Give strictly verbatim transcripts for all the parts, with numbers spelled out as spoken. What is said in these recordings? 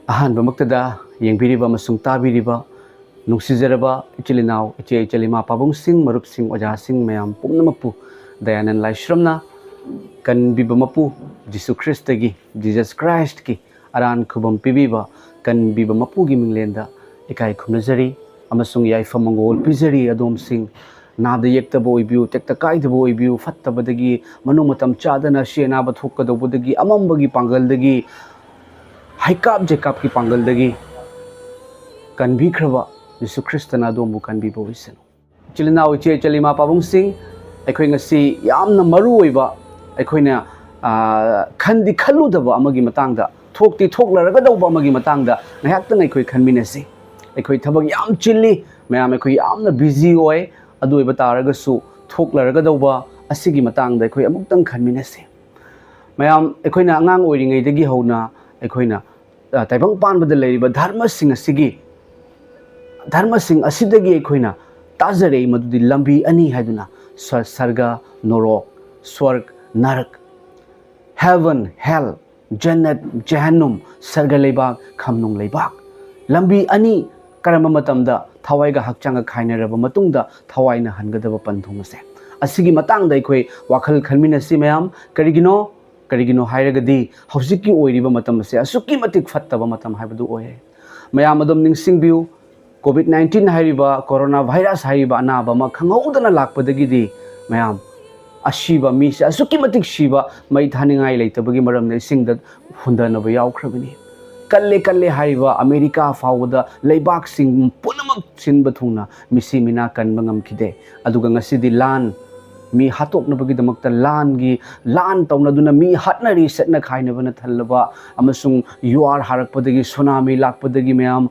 ꯑꯍꯥꯟꯕꯃꯛꯇꯗ ꯌꯦꯡꯕꯤꯔꯤꯕ ꯑꯃꯁꯨꯡ ꯇꯥꯕꯤꯔꯤꯕ ꯅꯨꯡꯁꯤꯖꯔꯕ ꯏꯆꯤꯜ ꯏꯅꯥꯎ, ꯏꯆꯦ ꯏꯆꯜ, ꯏꯃꯥ ꯄꯥꯕꯨꯡꯁꯤꯡ, ꯃꯔꯨꯞꯁꯤꯡ, ꯑꯣꯖꯥꯁꯤꯡ ꯃꯌꯥꯝ ꯄꯨꯝꯅꯃꯛꯄꯨ ꯗꯌꯥꯅꯟ ꯂꯥꯏꯁ꯭ꯔꯝꯅ ꯀꯟꯕꯤꯕ ꯃꯄꯨ ꯖꯤꯁꯨ ꯈ꯭ꯔꯤꯁꯇꯒꯤ, Jesus Christꯀꯤ ꯑꯔꯥꯟ ꯈꯨꯕꯝ ꯄꯤꯕꯤꯕ ꯀꯟꯕꯤꯕ ꯃꯄꯨꯒꯤ ꯃꯤꯡꯂꯦꯟꯗ ꯏꯀꯥꯏ ꯈꯨꯝꯅꯖꯔꯤ ꯑꯃꯁꯨꯡ ꯌꯥꯏꯐ ꯃꯪꯒꯣꯜ ꯄꯤꯖꯔꯤ꯫ ꯑꯗꯣꯝꯁꯤꯡ ꯅꯥꯗ ꯌꯦꯛꯇꯕ ꯑꯣꯏꯕꯤꯌꯨ, ꯇꯦꯛꯇ ꯀꯥꯏꯗꯕ ꯑꯣꯏꯕꯤꯌꯨ, ꯐꯠꯇꯕꯗꯒꯤ, ꯃꯅꯨꯡ ꯃꯇꯝ ꯆꯥꯗꯅ ꯑꯁꯤ ꯑꯅꯥꯕ ꯊꯣꯛꯀꯗꯧꯕꯗꯒꯤ, ꯑꯃꯝꯕꯒꯤ ꯄꯥꯡꯒꯜꯗꯒꯤ, ꯍꯩꯀꯥꯞ ꯖꯩꯀꯥꯞꯀꯤ ꯄꯥꯡꯒꯜꯗꯒꯤ ꯀꯟꯕꯤꯈ꯭ꯔꯕ ꯖꯤꯁꯨ ꯈ꯭ꯔꯤꯁꯇꯅ ꯑꯗꯣꯝꯕꯨ ꯀꯟꯕꯤꯕ ꯑꯣꯏꯁꯅꯨ꯫ ꯏꯆꯤꯜ ꯏꯅꯥꯎ, ꯏꯆꯦ ꯏꯆꯜ, ꯏꯃꯥ ꯄꯥꯕꯨꯡꯁꯤꯡ, ꯑꯩꯈꯣꯏ ꯉꯁꯤ ꯌꯥꯝꯅ ꯃꯔꯨ ꯑꯣꯏꯕ, ꯑꯩꯈꯣꯏꯅ, ꯑꯥ, ꯈꯟꯗꯤ ꯈꯜꯂꯨꯗꯕ ꯑꯃꯒꯤ ꯃꯇꯥꯡꯗ, ꯊꯣꯛꯇꯤ ꯊꯣꯛꯂꯔꯒꯗꯧꯕ ꯑꯃꯒꯤ ꯃꯇꯥꯡꯗ ꯉꯥꯏꯍꯥꯛꯇꯪ ꯑꯩꯈꯣꯏ ꯈꯟꯃꯤꯟꯅꯁꯤ꯫ ꯑꯩꯈꯣꯏ ꯊꯕꯛ ꯌꯥꯝ ꯆꯤꯜꯂꯤ, ꯃꯌꯥꯝ ꯑꯩꯈꯣꯏ ꯌꯥꯝꯅ busy ꯑꯣꯏ꯫ ꯑꯗꯨ ꯑꯣꯏꯕ ꯇꯥꯔꯒꯁꯨ ꯊꯣꯛꯂꯔꯒꯗꯧꯕ ꯑꯁꯤꯒꯤ ꯃꯇꯥꯡꯗ ꯑꯩꯈꯣꯏ ꯑꯃꯨꯛꯇꯪ ꯈꯟꯃꯤꯟꯅꯁꯤ꯫ ꯃꯌꯥꯝ, ꯑꯩꯈꯣꯏꯅ ꯑꯉꯥꯡ ꯑꯣꯏꯔꯤꯉꯩꯗꯒꯤ ꯍꯧꯅ ꯑꯩꯈꯣꯏꯅ, ꯑ, ꯇꯥꯏꯕꯪ ꯄꯥꯟꯕꯗ ꯂꯩꯔꯤꯕ ꯙꯔꯃꯁꯤꯡ ꯑꯁꯤꯒꯤ, ꯙꯔꯃꯁꯤꯡ ꯑꯁꯤꯗꯒꯤ ꯑꯩꯈꯣꯏꯅ ꯇꯥꯖꯔꯛꯏ ꯃꯗꯨꯗꯤ ꯂꯝꯕꯤ ꯑꯅꯤ ꯍꯥꯏꯗꯨꯅ, ꯁ-, ꯁꯔꯒ, ꯅꯣꯔꯣꯛ, ꯁ꯭ꯋꯔꯒ, ꯅꯔꯛ, heaven, hell, ꯖꯟꯅꯠ, ꯖꯍꯟꯅꯨꯝ, ꯁꯔꯒ ꯂꯩꯕꯥꯛ, ꯈꯝꯅꯨꯡ ꯂꯩꯕꯥꯛ꯫ ꯂꯝꯕꯤ ꯑꯅꯤ, ꯀꯔꯝꯕ ꯃꯇꯝꯗ ꯊꯋꯥꯏꯒ ꯍꯛꯆꯥꯡꯒ ꯈꯥꯏꯅꯔꯕ ꯃꯇꯨꯡꯗ ꯊꯋꯥꯏꯅ ꯍꯟꯒꯗꯕ ꯄꯟꯊꯨꯡ ꯑꯁꯦ, ꯑꯁꯤꯒꯤ ꯃꯇꯥꯡꯗ ꯑꯩꯈꯣꯏ ꯋꯥꯈꯜ ꯈꯟꯃꯤꯟꯅꯁꯤ ꯃꯌꯥꯝ꯫ ꯀꯔꯤꯒꯤꯅꯣ? ꯀꯔꯤꯒꯤꯅꯣ ꯍꯥꯏꯔꯒꯗꯤ ꯍꯧꯖꯤꯛꯀꯤ ꯑꯣꯏꯔꯤꯕ ꯃꯇꯝ ꯑꯁꯦ ꯑꯁꯨꯛꯀꯤ ꯃꯇꯤꯛ ꯐꯠꯇꯕ ꯃꯇꯝ ꯍꯥꯏꯕꯗꯨ ꯑꯣꯏꯔꯦ꯫ ꯃꯌꯥꯝ ꯑꯗꯨꯝ ꯅꯤꯡꯁꯤꯡꯕꯤꯌꯨ, COVID nineteen ꯍꯥꯏꯔꯤꯕ corona virus ꯍꯥꯏꯔꯤꯕ ꯑꯅꯥꯕ ꯑꯃ ꯈꯪꯍꯧꯗꯅ ꯂꯥꯛꯄꯗꯒꯤꯗꯤ ꯃꯌꯥꯝ ꯑꯁꯤꯕ ꯃꯤꯁꯦ ꯑꯁꯨꯛꯀꯤ ꯃꯇꯤꯛ ꯁꯤꯕ, ꯃꯩ ꯊꯥꯅꯤꯡꯉꯥꯏ ꯂꯩꯇꯕꯒꯤ ꯃꯔꯝꯅ ꯏꯁꯤꯡꯗ ꯍꯨꯟꯗꯅꯕ ꯌꯥꯎꯈ꯭ꯔꯕꯅꯤ꯫ ꯀꯜꯂꯦ ꯀꯜꯂꯦ ꯍꯥꯏꯔꯤꯕ ꯑꯃꯦꯔꯤꯀꯥ ꯐꯥꯎꯕꯗ ꯂꯩꯕꯥꯛꯁꯤꯡ ꯄꯨꯝꯅꯃꯛ ꯁꯤꯟꯕ ꯊꯨꯡꯅ ꯃꯤꯁꯤ ꯃꯤꯅꯥ ꯀꯟꯕ ꯉꯝꯈꯤꯗꯦ꯫ ꯑꯗꯨꯒ ꯉꯁꯤꯗꯤ ꯂꯥꯟ, ꯃꯤ ꯍꯥꯠꯇꯣꯛꯅꯕꯒꯤꯗꯃꯛꯇ ꯂꯥꯟꯒꯤ, ꯂꯥꯟ ꯇꯧꯅꯗꯨꯅ ꯃꯤ ꯍꯥꯠꯅꯔꯤ, ꯁꯦꯠꯅ ꯈꯥꯏꯅꯕꯅ ꯊꯜꯂꯕ ꯑꯃꯁꯨꯡ ꯌꯨꯍꯥꯔ ꯍꯥꯔꯛꯄꯗꯒꯤ, ꯁꯨꯅꯥꯃꯤ ꯂꯥꯛꯄꯗꯒꯤ ꯃꯌꯥꯝ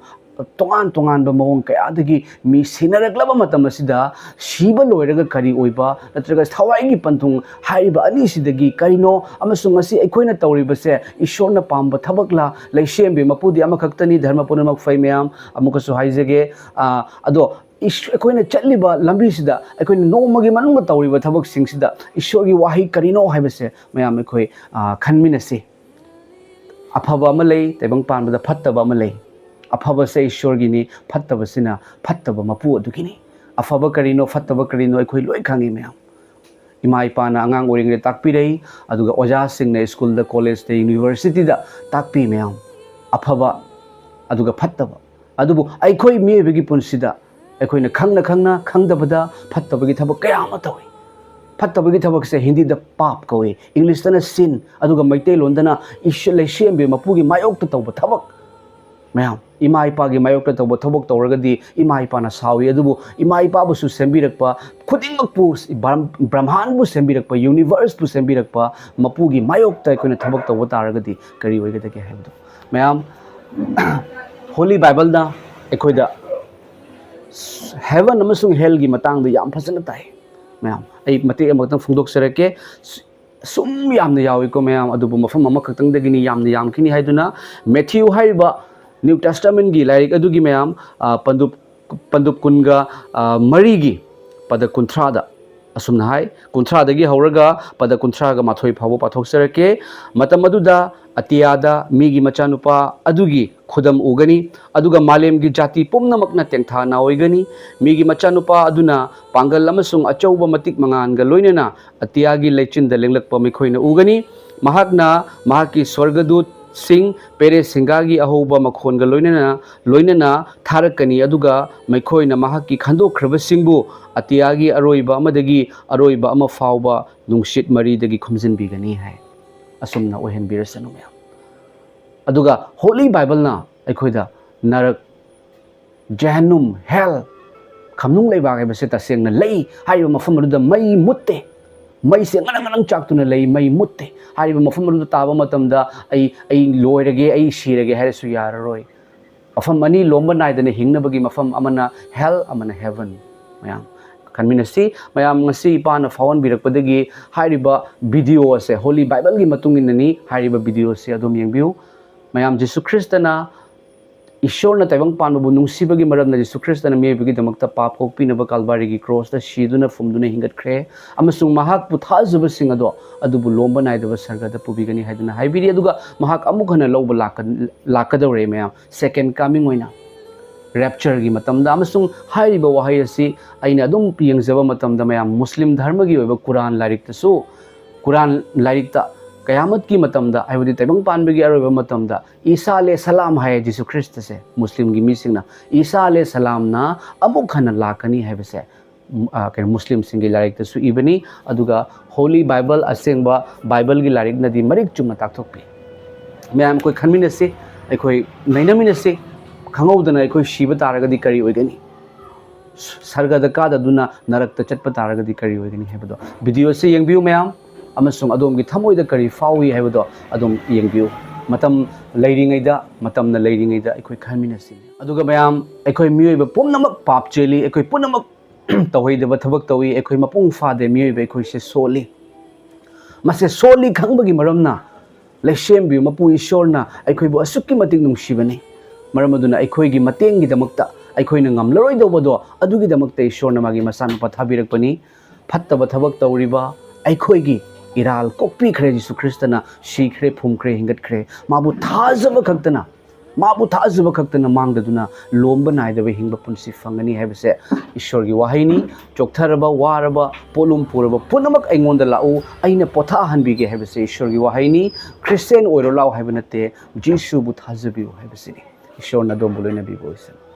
ꯇꯣꯉꯥꯟ ꯇꯣꯉꯥꯟꯕ ꯃꯑꯣꯡ ꯀꯌꯥꯗꯒꯤ ꯃꯤ ꯁꯤꯅꯔꯛꯂꯕ ꯃꯇꯝ ꯑꯁꯤꯗ ꯁꯤꯕ ꯂꯣꯏꯔꯒ ꯀꯔꯤ ꯑꯣꯏꯕ ꯅꯠꯇ꯭ꯔꯒ ꯊꯋꯥꯏꯒꯤ ꯄꯟꯊꯨꯡ ꯍꯥꯏꯔꯤꯕ ꯑꯅꯤꯁꯤꯗꯒꯤ ꯀꯔꯤꯅꯣ? ꯑꯃꯁꯨꯡ ꯃꯁꯤ ꯑꯩꯈꯣꯏꯅ ꯇꯧꯔꯤꯕꯁꯦ ꯏꯁꯣꯔꯅ ꯄꯥꯝꯕ ꯊꯕꯛꯂ? ꯂꯩꯁꯦꯝꯕꯤ ꯃꯄꯨꯗꯤ ꯑꯃꯈꯛꯇꯅꯤ, ꯙꯔꯃ ꯄꯨꯝꯅꯃꯛ ꯐꯩ ꯃꯌꯥꯝ꯫ ꯑꯃꯨꯛꯀꯁꯨ ꯍꯥꯏꯖꯒꯦ, ꯑ, ꯑꯗꯣ ꯏꯁ-, ꯑꯩꯈꯣꯏꯅ ꯆꯠꯂꯤꯕ ꯂꯝꯕꯤꯁꯤꯗ ꯑꯩꯈꯣꯏꯅ ꯅꯣꯡꯃꯒꯤ ꯃꯅꯨꯡꯗ ꯇꯧꯔꯤꯕ ꯊꯕꯛꯁꯤꯡꯁꯤꯗ ꯏꯁꯣꯔꯒꯤ ꯋꯥꯍꯩ ꯀꯔꯤꯅꯣ ꯍꯥꯏꯕꯁꯦ ꯃꯌꯥꯝ ꯑꯩꯈꯣꯏ, ꯑ, ꯈꯟꯃꯤꯟꯅꯁꯤ꯫ ꯑꯐꯕ ꯑꯃ ꯂꯩ, ꯇꯥꯏꯕꯪ ꯄꯥꯟꯕꯗ ꯐꯠꯇꯕ ꯑꯃ ꯂꯩ꯫ ꯑꯐꯕꯁꯦ ꯏꯁꯣꯔꯒꯤꯅꯤ, ꯐꯠꯇꯕꯁꯤꯅ ꯐꯠꯇꯕ ꯃꯄꯨ ꯑꯗꯨꯒꯤꯅꯤ꯫ ꯑꯐꯕ ꯀꯔꯤꯅꯣ, ꯐꯠꯇꯕ ꯀꯔꯤꯅꯣ ꯑꯩꯈꯣꯏ ꯂꯣꯏ ꯈꯪꯉꯤ ꯃꯌꯥꯝ꯫ ꯏꯃꯥ ꯏꯄꯥꯅ ꯑꯉꯥꯡ ꯑꯣꯏꯔꯤꯉꯩꯗ ꯇꯥꯛꯄꯤꯔꯛꯏ, ꯑꯗꯨꯒ ꯑꯣꯖꯥꯁꯤꯡꯅ ꯁ꯭ꯀꯨꯜꯗ, ꯀꯣꯂꯦꯖꯇ, ꯌꯨꯅꯤꯚꯔꯁꯤꯇꯤꯗ ꯇꯥꯛꯄꯤ ꯃꯌꯥꯝ, ꯑꯐꯕ ꯑꯗꯨꯒ ꯐꯠꯇꯕ꯫ ꯑꯗꯨꯕꯨ ꯑꯩꯈꯣꯏ ꯃꯤꯑꯣꯏꯕꯒꯤ ꯄꯨꯟꯁꯤꯗ ꯑꯩꯈꯣꯏꯅ ꯈꯪꯅ ꯈꯪꯅ ꯈꯪꯗꯕꯗ ꯐꯠꯇꯕꯒꯤ ꯊꯕꯛ ꯀꯌꯥ ꯑꯃ ꯇꯧꯏ꯫ ꯐꯠꯇꯕꯒꯤ ꯊꯕꯛꯁꯦ ꯍꯤꯟꯗꯤꯗ ꯄꯥꯞ ꯀꯧꯏ, ꯏꯪꯂꯤꯁꯇꯅ ꯁꯤꯟ, ꯑꯗꯨꯒ ꯃꯩꯇꯩꯂꯣꯟꯗꯅ ꯏꯁ-, ꯂꯩꯁꯦꯝꯕꯤ ꯃꯄꯨꯒꯤ ꯃꯥꯌꯣꯛꯇ ꯇꯧꯕ ꯊꯕꯛ꯫ ꯃꯌꯥꯝ, ꯏꯃꯥ ꯏꯄꯥꯒꯤ ꯃꯥꯌꯣꯛꯇ ꯇꯧꯕ ꯊꯕꯛ ꯇꯧꯔꯒꯗꯤ ꯏꯃꯥ ꯏꯄꯥꯅ ꯁꯥꯎꯏ, ꯑꯗꯨꯕꯨ ꯏꯃꯥ ꯏꯄꯥꯕꯨꯁꯨ ꯁꯦꯝꯕꯤꯔꯛꯄ, ꯈꯨꯗꯤꯡꯃꯛꯄꯨ, ꯕ꯭ꯔꯍꯝ-, ꯕ꯭ꯔꯍꯃꯥꯟꯕꯨ ꯁꯦꯝꯕꯤꯔꯛꯄ, ꯌꯨꯅꯤꯚꯔꯁꯄꯨ ꯁꯦꯝꯕꯤꯔꯛꯄ ꯃꯄꯨꯒꯤ ꯃꯥꯌꯣꯛꯇ ꯑꯩꯈꯣꯏꯅ ꯊꯕꯛ ꯇꯧꯕ ꯇꯥꯔꯒꯗꯤ ꯀꯔꯤ ꯑꯣꯏꯒꯗꯒꯦ ꯍꯥꯏꯕꯗꯣ꯫ ꯃꯌꯥꯝ, ꯍꯣꯂꯤ ꯕꯥꯏꯕꯜꯅ ꯑꯩꯈꯣꯏꯗ ꯍꯦꯕꯟ ꯑꯃꯁꯨꯡ ꯍꯦꯜꯒꯤ ꯃꯇꯥꯡꯗ ꯌꯥꯝ ꯐꯖꯅ ꯇꯥꯏ꯫ ꯃꯌꯥꯝ, ꯑꯩ ꯃꯇꯦꯛ ꯑꯃꯈꯛꯇꯪ ꯐꯣꯡꯗꯣꯛꯆꯔꯛꯀꯦ꯫ ꯁꯨꯝ ꯌꯥꯝꯅ ꯌꯥꯎꯏꯀꯣ ꯃꯌꯥꯝ, ꯑꯗꯨꯕꯨ ꯃꯐꯝ ꯑꯃꯈꯛꯇꯪꯗꯒꯤꯅꯤ ꯌꯥꯝꯅ ꯌꯥꯝꯈꯤꯅꯤ ꯍꯥꯏꯗꯨꯅ꯫ ꯃꯦꯊ꯭ꯌꯨ ꯍꯥꯏꯔꯤꯕ ꯅ꯭ꯌꯨ ꯇꯦꯁꯇꯥꯃꯦꯟꯒꯤ ꯂꯥꯏꯔꯤꯛ ꯑꯗꯨꯒꯤ ꯃꯌꯥꯝ, ꯑ, ꯄꯟꯗꯨꯞ, ꯄꯟꯗꯨꯞ ꯀꯨꯟꯒ, ꯑ, ꯃꯔꯤꯒꯤ ꯄꯗ ꯀꯨꯟꯊ꯭ꯔꯥꯗ ꯑꯁꯨꯝꯅ ꯍꯥꯏ, ꯀꯨꯟꯊ꯭ꯔꯥꯗꯒꯤ ꯍꯧꯔꯒ ꯄꯗ ꯀꯨꯟꯊ꯭ꯔꯥꯒ ꯃꯥꯊꯣꯏ ꯐꯥꯎꯕ ꯄꯥꯊꯣꯛꯆꯔꯛꯀꯦ꯫ ꯃꯇꯝ ꯑꯗꯨꯗ ꯑꯇꯤꯌꯥꯗ ꯃꯤꯒꯤ ꯃꯆꯥꯅꯨꯄꯥ ꯑꯗꯨꯒꯤ ꯈꯨꯗꯝ ꯎꯒꯅꯤ, ꯑꯗꯨꯒ ꯃꯥꯂꯦꯝꯒꯤ ꯖꯥꯇꯤ ꯄꯨꯝꯅꯃꯛꯅ ꯇꯦꯡꯊꯥ ꯅꯥꯑꯣꯏꯒꯅꯤ꯫ ꯃꯤꯒꯤ ꯃꯆꯥꯅꯨꯄꯥ ꯑꯗꯨꯅ ꯄꯥꯡꯒꯜ ꯑꯃꯁꯨꯡ ꯑꯆꯧꯕ ꯃꯇꯤꯛ ꯃꯉꯥꯜꯒ ꯂꯣꯏꯅꯅ ꯑꯇꯤꯌꯥꯒꯤ ꯂꯩꯆꯤꯟꯗ ꯂꯦꯡꯂꯛꯄ ꯃꯤꯈꯣꯏꯅ ꯎꯒꯅꯤ꯫ ꯃꯍꯥꯛꯅ ꯃꯍꯥꯛꯀꯤ ꯁ꯭ꯋꯔꯒꯗꯨꯠꯁꯤꯡ ꯄꯦꯔꯦ ꯁꯤꯡꯒꯥꯒꯤ ꯑꯍꯧꯕ ꯃꯈꯣꯟꯒ ꯂꯣꯏꯅꯅ, ꯂꯣꯏꯅꯅ ꯊꯥꯔꯛꯀꯅꯤ, ꯑꯗꯨꯒ ꯃꯈꯣꯏꯅ ꯃꯍꯥꯛꯀꯤ ꯈꯟꯗꯣꯛꯈ꯭ꯔꯕꯁꯤꯡꯕꯨ ꯑꯇꯤꯌꯥꯒꯤ ꯑꯔꯣꯏꯕ ꯑꯃꯗꯒꯤ ꯑꯔꯣꯏꯕ ꯑꯃ ꯐꯥꯎꯕ ꯅꯨꯡꯁꯤꯠ ꯃꯔꯤꯗꯒꯤ ꯈꯨꯝꯖꯤꯟꯕꯤꯒꯅꯤ ꯍꯥꯏ꯫ ꯑꯁꯨꯝꯅ ꯑꯣꯏꯍꯟꯕꯤꯔꯁꯅꯨ ꯃꯌꯥꯝ꯫ ꯑꯗꯨꯒ ꯍꯣꯂꯤ ꯕꯥꯏꯕꯜꯅ ꯑꯩꯈꯣꯏꯗ ꯅꯔꯛ, ꯖꯍꯟꯅꯨꯝ, ꯍꯦꯜ, ꯈꯝꯅꯨꯡ ꯂꯩꯕꯥꯛ ꯍꯥꯏꯕꯁꯦ ꯇꯁꯦꯡꯅ ꯂꯩ ꯍꯥꯏꯔꯤꯕ ꯃꯐꯝ ꯑꯗꯨꯗ ꯃꯩ ꯃꯨꯠꯇꯦ꯫ ꯃꯩꯁꯦ ꯉꯔꯪ ꯉꯔꯪ ꯆꯥꯛꯇꯨꯅ ꯂꯩ, ꯃꯩ ꯃꯨꯠꯇꯦ꯫ ꯍꯥꯏꯔꯤꯕ ꯃꯐꯝ ꯑꯗꯨꯗ ꯇꯥꯕ ꯃꯇꯝꯗ ꯑꯩ, "ꯑꯩ ꯂꯣꯏꯔꯒꯦ, ꯑꯩ ꯁꯤꯔꯒꯦ" ꯍꯥꯏꯔꯁꯨ ꯌꯥꯔꯔꯣꯏ꯫ ꯃꯐꯝ ꯑꯅꯤ ꯂꯣꯝꯕ ꯅꯥꯏꯗꯅ ꯍꯤꯡꯅꯕꯒꯤ ꯃꯐꯝ, ꯑꯃꯅ ꯍꯦꯜ, ꯑꯃꯅ ꯍꯦꯚꯟ꯫ ꯃꯌꯥꯝ ꯈꯟꯃꯤꯟꯅꯁꯤ꯫ ꯃꯌꯥꯝ, ꯉꯁꯤ ꯏꯄꯥꯅ ꯐꯥꯎꯍꯟꯕꯤꯔꯛꯄꯗꯒꯤ ꯍꯥꯏꯔꯤꯕ ꯚꯤꯗꯤꯑꯣ ꯑꯁꯦ ꯍꯣꯂꯤ ꯕꯥꯏꯕꯜꯒꯤ ꯃꯇꯨꯡ ꯏꯟꯅꯅꯤ꯫ ꯍꯥꯏꯔꯤꯕ ꯚꯤꯗꯤꯑꯣ ꯑꯁꯦ ꯑꯗꯨꯝ ꯌꯦꯡꯕꯤꯌꯨ꯫ ꯃꯌꯥꯝ, ꯖꯤꯁꯨ ꯈ꯭ꯔꯤꯁꯇꯅ ꯏꯁꯣꯔꯅ ꯇꯥꯏꯕꯪ ꯄꯥꯟꯕꯕꯨ ꯅꯨꯡꯁꯤꯕꯒꯤ ꯃꯔꯝꯅ ꯖꯤꯁꯨ ꯈ꯭ꯔꯤꯁꯇꯅ ꯃꯤꯑꯣꯏꯕꯒꯤꯗꯃꯛꯇ ꯄꯥꯞ ꯀꯣꯛꯄꯤꯅꯕ ꯀꯥꯜꯕꯥꯔꯤꯒꯤ ꯀ꯭ꯔꯣꯁꯇ ꯁꯤꯗꯨꯅ ꯐꯨꯝꯗꯨꯅ ꯍꯤꯡꯒꯠꯈ꯭ꯔꯦ, ꯑꯃꯁꯨꯡ ꯃꯍꯥꯛꯄꯨ ꯊꯥꯖꯕꯁꯤꯡ ꯑꯗꯣ ꯑꯗꯨꯕꯨ ꯂꯣꯝꯕ ꯅꯥꯏꯗꯕ ꯁꯔꯒꯗ ꯄꯨꯕꯤꯒꯅꯤ ꯍꯥꯏꯗꯨꯅ ꯍꯥꯏꯕꯤꯔꯤ꯫ ꯑꯗꯨꯒ ꯃꯍꯥꯛ ꯑꯃꯨꯛ ꯍꯟꯅ ꯂꯧꯕ ꯂꯥꯛꯀ-, ꯂꯥꯛꯀꯗꯧꯔꯦ ꯃꯌꯥꯝ, ꯁꯦꯀꯦꯟ ꯀꯃꯤꯡ ꯑꯣꯏꯅ, ꯔꯦꯞꯆꯔꯒꯤ ꯃꯇꯝꯗ꯫ ꯑꯃꯁꯨꯡ ꯍꯥꯏꯔꯤꯕ ꯋꯥꯍꯩ ꯑꯁꯤ ꯑꯩꯅ ꯑꯗꯨꯝ ꯌꯦꯡꯖꯕ ꯃꯇꯝꯗ ꯃꯌꯥꯝ, ꯃꯨꯁꯂꯤꯝ ꯙꯔꯃꯒꯤ ꯑꯣꯏꯕ ꯀꯨꯔꯥꯟ ꯂꯥꯏꯔꯤꯛꯇꯁꯨ, ꯀꯨꯔꯥꯟ ꯂꯥꯏꯔꯤꯛꯇ ꯀꯌꯥꯃꯠꯀꯤ ꯃꯇꯝꯗ, ꯍꯥꯏꯕꯗꯤ ꯇꯥꯏꯕꯪ ꯄꯥꯟꯕꯒꯤ ꯑꯔꯣꯏꯕ ꯃꯇꯝꯗ, ꯏꯁꯥ ꯑꯂꯦ ꯁꯂꯥꯝ ꯍꯥꯏꯌꯦ ꯖꯤꯁꯨ ꯈ꯭ꯔꯤꯁꯇꯁꯦ꯫ ꯃꯨꯁꯂꯤꯝꯒꯤ ꯃꯤꯁꯤꯡꯅ ꯏꯁꯥ ꯑꯂꯦ ꯁꯂꯥꯝꯅ ꯑꯃꯨꯛ ꯍꯟꯅ ꯂꯥꯛꯀꯅꯤ ꯍꯥꯏꯕꯁꯦ, ꯎꯝ, ꯑ, ꯀꯩꯅꯣ, ꯃꯨꯁꯂꯤꯝꯁꯤꯡꯒꯤ ꯂꯥꯏꯔꯤꯛꯇꯁꯨ ꯏꯕꯅꯤ꯫ ꯑꯗꯨꯒ ꯍꯣꯂꯤ ꯕꯥꯏꯕꯜ, ꯑꯁꯦꯡꯕ ꯕꯥꯏꯕꯜꯒꯤ ꯂꯥꯏꯔꯤꯛꯅꯗꯤ ꯃꯔꯤꯛ ꯆꯨꯝꯅ ꯇꯥꯛꯊꯣꯛꯄꯤ꯫ ꯃꯌꯥꯝ, ꯑꯩꯈꯣꯏ ꯈꯟꯃꯤꯟꯅꯁꯤ, ꯑꯩꯈꯣꯏ ꯅꯩꯅꯃꯤꯟꯅꯁꯤ꯫ ꯈꯪꯍꯧꯗꯅ ꯑꯩꯈꯣꯏ ꯁꯤꯕ ꯇꯥꯔꯒꯗꯤ ꯀꯔꯤ ꯑꯣꯏꯒꯅꯤ? ꯁꯔꯒꯗ ꯀꯥꯗꯗꯨꯅ ꯅꯔꯛꯇ ꯆꯠꯄ ꯇꯥꯔꯒꯗꯤ ꯀꯔꯤ ꯑꯣꯏꯒꯅꯤ ꯍꯥꯏꯕꯗꯣ, ꯚꯤꯗꯤꯑꯣ ꯑꯁꯤ ꯌꯦꯡꯕꯤꯌꯨ ꯃꯌꯥꯝ, ꯑꯃꯁꯨꯡ ꯑꯗꯣꯝꯒꯤ ꯊꯃꯣꯏꯗ ꯀꯔꯤ ꯐꯥꯎꯏ ꯍꯥꯏꯕꯗꯣ ꯑꯗꯨꯝ ꯌꯦꯡꯕꯤꯌꯨ꯫ ꯃꯇꯝ ꯂꯩꯔꯤꯉꯩꯗ, ꯃꯇꯝꯅ ꯂꯩꯔꯤꯉꯩꯗ ꯑꯩꯈꯣꯏ ꯈꯟꯃꯤꯟꯅꯁꯤ꯫ ꯑꯗꯨꯒ ꯃꯌꯥꯝ, ꯑꯩꯈꯣꯏ ꯃꯤꯑꯣꯏꯕ ꯄꯨꯝꯅꯃꯛ ꯄꯥꯞ ꯆꯦꯜꯂꯤ, ꯑꯩꯈꯣꯏ ꯄꯨꯝꯅꯃꯛ ꯇꯧꯍꯩꯗꯕ ꯊꯕꯛ ꯇꯧꯏ, ꯑꯩꯈꯣꯏ ꯃꯄꯨꯡ ꯐꯥꯗꯦ, ꯃꯤꯑꯣꯏꯕ ꯑꯩꯈꯣꯏꯁꯦ ꯁꯣꯜꯂꯤ꯫ ꯃꯁꯦ ꯁꯣꯜꯂꯤ ꯈꯪꯕꯒꯤ ꯃꯔꯝꯅ ꯂꯩꯁꯦꯝꯕꯤꯌꯨ, ꯃꯄꯨ ꯏꯁꯣꯔꯅ ꯑꯩꯈꯣꯏꯕꯨ ꯑꯁꯨꯛꯀꯤ ꯃꯇꯤꯛ ꯅꯨꯡꯁꯤꯕꯅꯤ꯫ ꯃꯔꯝ ꯑꯗꯨꯅ ꯑꯩꯈꯣꯏꯒꯤ ꯃꯇꯦꯡꯒꯤꯗꯃꯛꯇ, ꯑꯩꯈꯣꯏꯅ ꯉꯝꯂꯔꯣꯏꯗꯧꯕꯗꯣ, ꯑꯗꯨꯒꯤꯗꯃꯛꯇ ꯏꯁꯣꯔꯅ ꯃꯥꯒꯤ ꯃꯆꯥꯅꯨꯄꯥ ꯊꯥꯕꯤꯔꯛꯄꯅꯤ꯫ ꯐꯠꯇꯕ ꯊꯕꯛ ꯇꯧꯔꯤꯕ ꯑꯩꯈꯣꯏꯒꯤ ꯏꯔꯥꯜ ꯀꯣꯛꯄꯤꯈ꯭ꯔꯦ꯫ ꯖꯤꯁꯨ ꯈ꯭ꯔꯤꯁꯇꯅ ꯁꯤꯈ꯭ꯔꯦ, ꯐꯨꯝꯈ꯭ꯔꯦ, ꯍꯤꯡꯒꯠꯈ꯭ꯔꯦ꯫ ꯃꯥꯕꯨ ꯊꯥꯖꯕ ꯈꯛꯇꯅ, ꯃꯥꯕꯨ ꯊꯥꯖꯕ ꯈꯛꯇꯅ ꯃꯥꯡꯗꯗꯨꯅ ꯂꯣꯝꯕ ꯅꯥꯏꯗꯕ ꯍꯤꯡꯕ ꯄꯨꯟꯁꯤ ꯐꯪꯒꯅꯤ ꯍꯥꯏꯕꯁꯦ ꯏꯁꯣꯔꯒꯤ ꯋꯥꯍꯩꯅꯤ꯫ ꯆꯣꯛꯊꯔꯕ, ꯋꯥꯔꯕ, ꯄꯣꯠꯂꯨꯝ ꯄꯨꯔꯕ ꯄꯨꯝꯅꯃꯛ ꯑꯩꯉꯣꯟꯗ ꯂꯥꯛꯎ, ꯑꯩꯅ ꯄꯣꯊꯥꯍꯟꯕꯤꯒꯦ ꯍꯥꯏꯕꯁꯦ ꯏꯁꯣꯔꯒꯤ ꯋꯥꯍꯩꯅꯤ꯫ ꯈ꯭ꯔꯤꯁꯇꯦꯟ ꯑꯣꯏꯔꯣ ꯂꯥꯛꯎ ꯍꯥꯏꯕ ꯅꯠꯇꯦ, ꯖꯤꯁꯨꯕꯨ ꯊꯥꯖꯕꯤꯌꯨ ꯍꯥꯏꯕꯁꯤꯅꯤ꯫ ꯏꯁꯣꯔꯅ ꯑꯗꯣꯝꯕꯨ ꯂꯣꯏꯅꯕꯤꯕ ꯑꯣꯏꯁꯅꯨ꯫